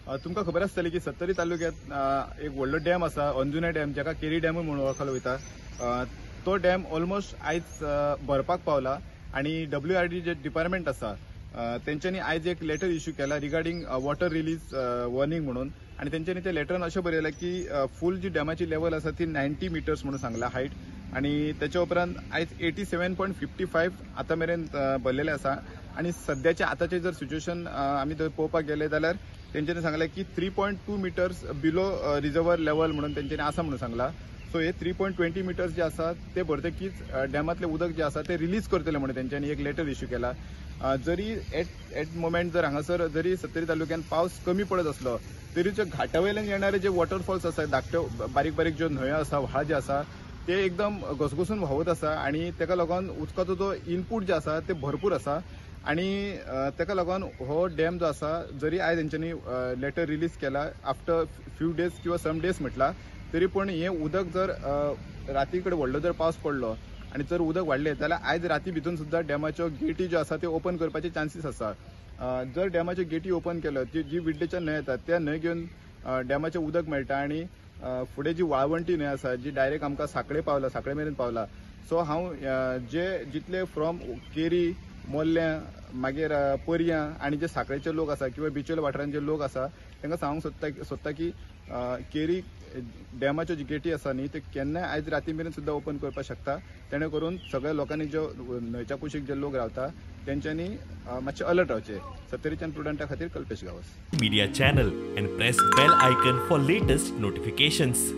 तुमकां खबर आसतली की सत्तरी तालुक्यात एक व्हडलो डॅम आसा, अंजुना डॅम, जाका केरी डॅमूय म्हणून वळखलो वयता. तो डॅम ऑलमोस्ट आयज भरपाक पावला आनी WRD जे डिपार्टमेंट आसा तेंच्यांनी आयज एक लेटर इश्यू केला रिगार्डींग वॉटर रिलीज वॉर्निंग म्हणून. आनी तेंच्यांनी त्या लेटरान अशें बरयलां की फूल जी डॅमाची लेवल आसा ती 90 मिटर्स म्हणून सांगला हायट, आनी तेच्या उपरांत आयज 87.55 आतां मेरेन भरलेलें आसा. आनी सद्याचे आतांचें जर सिच्युएशन आमी जर पळोवपाक गेले जाल्यार तेंच्यांनी सांगलें की 3.2 मिटर्स बिलो रिजर्वर लेवल म्हणून तेंच्यांनी आसा म्हणून सांगला. सो हे 3.20 मिटर्स जे आसा ते भरतकीच डॅमांतलें उदक जें आसा तें रिलीज करतले म्हणून तेंच्यांनी एक लेटर इश्यू केला. जरी एट मोमेंट जर हांगासर जरी सत्तरी तालुक्यान पावस कमी पडत आसलो तरी जे घाटा वयल्यान येणारे जे वॉटरफॉल्स आसा, धाकट्यो बारीक बारीक ज्यो न्हंयो आसा, व्हाळ जे आसा ते एकदम घसघसून व्हांवत आसा आनी तेका लागून उदकाचो जो इनपूट जे आसा ते भरपूर आसा. आनी तेका लागून हो डॅम जो आसा जरी आयज तेंच्यांनी लेटर रिलीज केला आफ्टर फ्यू डेज किंवा सम डेज म्हटला तरी पूण हें उदक जर राती कडेन व्हडलो जर पावस पडलो आनी जर उदक वाडलें जाल्यार आयज राती भितून सुद्दां डॅमाच्यो गेटी ज्यो आसा त्यो ओपन करपाचे चान्सीस आसा. जर डॅमाच्यो गेटी ओपन केल्यो जी विड्डेच्या न्हंय येता त्या न्हंय घेवन डॅमाचें उदक मेळटा आनी फुडें जी वाळवंटी न्हंय आसा जी डायरेक्ट आमकां साखळे पावला, साखळे मेरेन पावला. सो हांव जे जितले फ्रॉम केरी, मोल्ल्यां, मागीर पर्यां आनी जे साखळेचे लोक आसा किंवा बिचोले वाठारांत जे लोक आसा तांकां सांगूंक सोदता की केरी डॅमाच्यो जी गेटी आसा न्ही ते केन्नाय आयज राती मेरेन सुद्दां ओपन करपाक शकता. तेणे करून सगळ्या लोकांनी ज्यो न्हंयच्या कुशीक जे लोक रावता तेंच्यांनी मातशें अलर्ट रावचें. सत्तरीच्यान प्रुडंटा खातीर Kalpesh Gawas. Media channel and press bell icon for latest notifications.